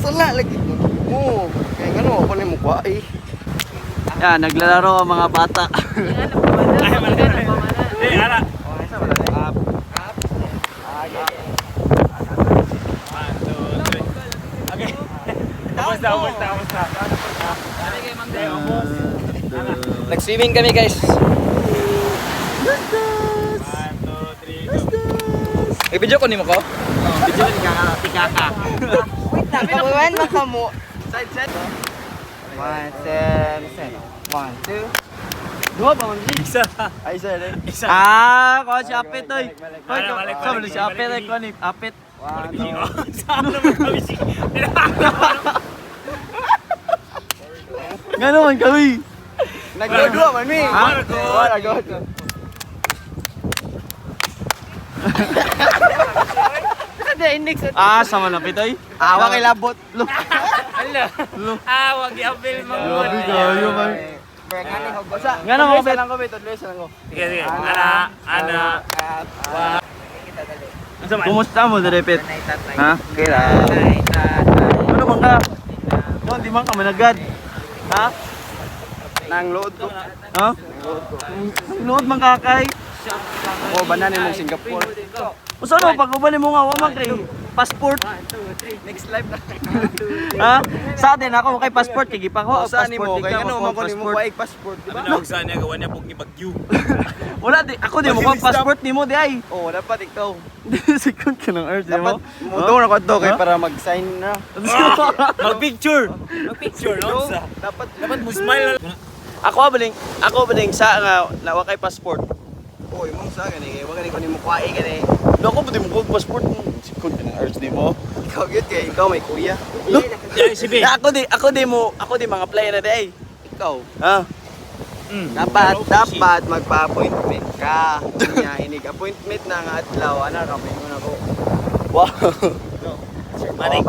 Sala lagi. Oo. Kaya ano, ako na yung mukha eh. Yan, naglalaro ang mga bata. Ay, mali. Eh, ara. Okay. Kamusta? Nag-swimming kami guys. 1, 2, 3, go. Video ko ni mo ko? Video ni Kaka. Wait lang, kabuhan na mo. Side. 1, 2. Dua ba man? Isa. Ay, isa rin. Isa. Ko si Apit oy. Balik. Sa si Apit ay ko ni Apit. Saan naman kami si... Ngano man kami? Nagdodua man mi. Marco. Marco. Sama na Pitoy. Awa kay labot. Ala. Wag i-apel mo. Grabe kayo man. Ngano mo, Bet? lang ko, Bet. Advice lang ko. Sige. Ana. Kumusta mo Direpet? Ha? Okay lang. Ano man ka? No, di man ka managad. Ha? Nang load ko. Ha? Load man kakay. Ako, bananin mo Singapore. Usa no pag uban mo nga wa man kay passport. Next live na. Ha? Sa atin ako kay passport kay gipako Saan ni mo? passport Kaya ikaw, ano, ako man mo passport. paig passport, di ba? Ano saan niya gawa niya pag ibagyo. Wala di ako di mo ko passport nimo di ay. Oo, dapat ikaw. Second ka ng earth di Dapat mo. mo na ko to kay Ha? para mag-sign na. Magpicture, no? Dapat mo smile. Ako baling sa nga nawa kay passport. Oo, imong sa gani kay wag gani ko nimo kuai gani. Ako ba di mo ko passport mo. Second ka ng earth di mo. Ikaw gyud kay ikaw may kuya. Yeah, si B. Ako di mga apply na di ay. Ikaw. Ha? Dapat magpa-appointment ka. Nya inig appointment na nga adlaw ana ka mingon ako. Wow. Oh,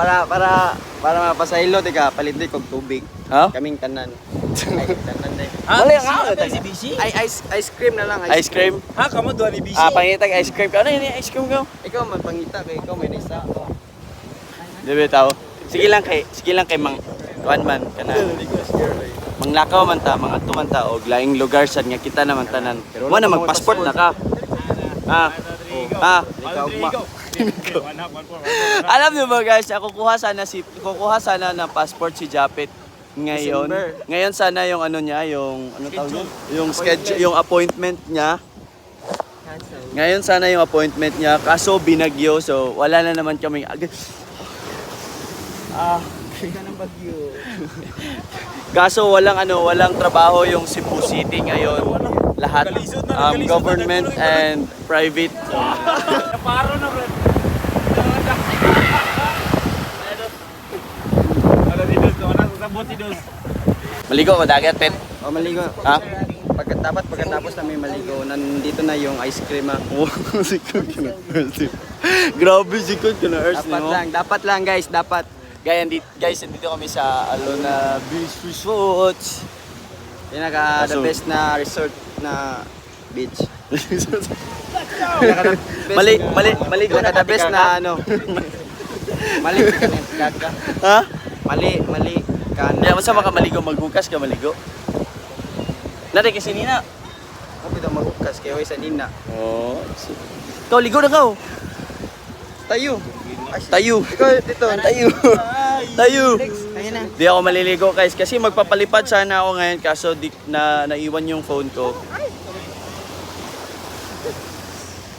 para mapasaylo di ka palit di kog tubig. Ha? Kaming tanan. Ay, tanan day. Mali nga si BC. Ay ice cream na lang Ice cream. Ha, kamo duha ni BC. Pangitag ice cream ka. Ano yun ice cream ka? Ikaw man pangita kay ikaw may nisa. Diba tao? Sige lang kay mang kuan man kana. Manglakaw man ta, mga tuman ta og laing lugar sad nga kita naman tanan. Wa na mag-passport na ka. Ikaw ma. Alam niyo ba guys, kukuha sana ng passport si Japet ngayon. December. Ngayon sana yung ano niya, yung ano tawag yun? Yung schedule, yung appointment niya. Ngayon sana yung appointment niya, kaso binagyo, so wala na naman kaming kaso walang trabaho yung Cebu City ngayon. Lahat government and private. So, Paro na bro. Ano dinos to? Ano sa bote dinos? maligo ko dagat pet. O maligo. Ha? Pagkatapos na may maligo, nandito na yung ice cream ha. Oh, sikod ka na earth. Grabe sikod ka na earth mo. Dapat lang guys, dapat. Guys, nandito kami sa Alona Beach Resorts. Pinaka the Kaso- best na resort na beach. Maligo na The best na ano. Mali ka. Ha? Mali ka. Kaya masama ka maligo, maghugas ka maligo. Nari kasi nina. Ako pito maghukas kay way sa nina. Oh. Ikaw ligo na ka. Tayo. Tayo. Ikaw dito. Tayo. Tayo. Ayun na. Di ako maliligo guys kasi magpapalipad sana ako ngayon kaso di na naiwan yung phone ko.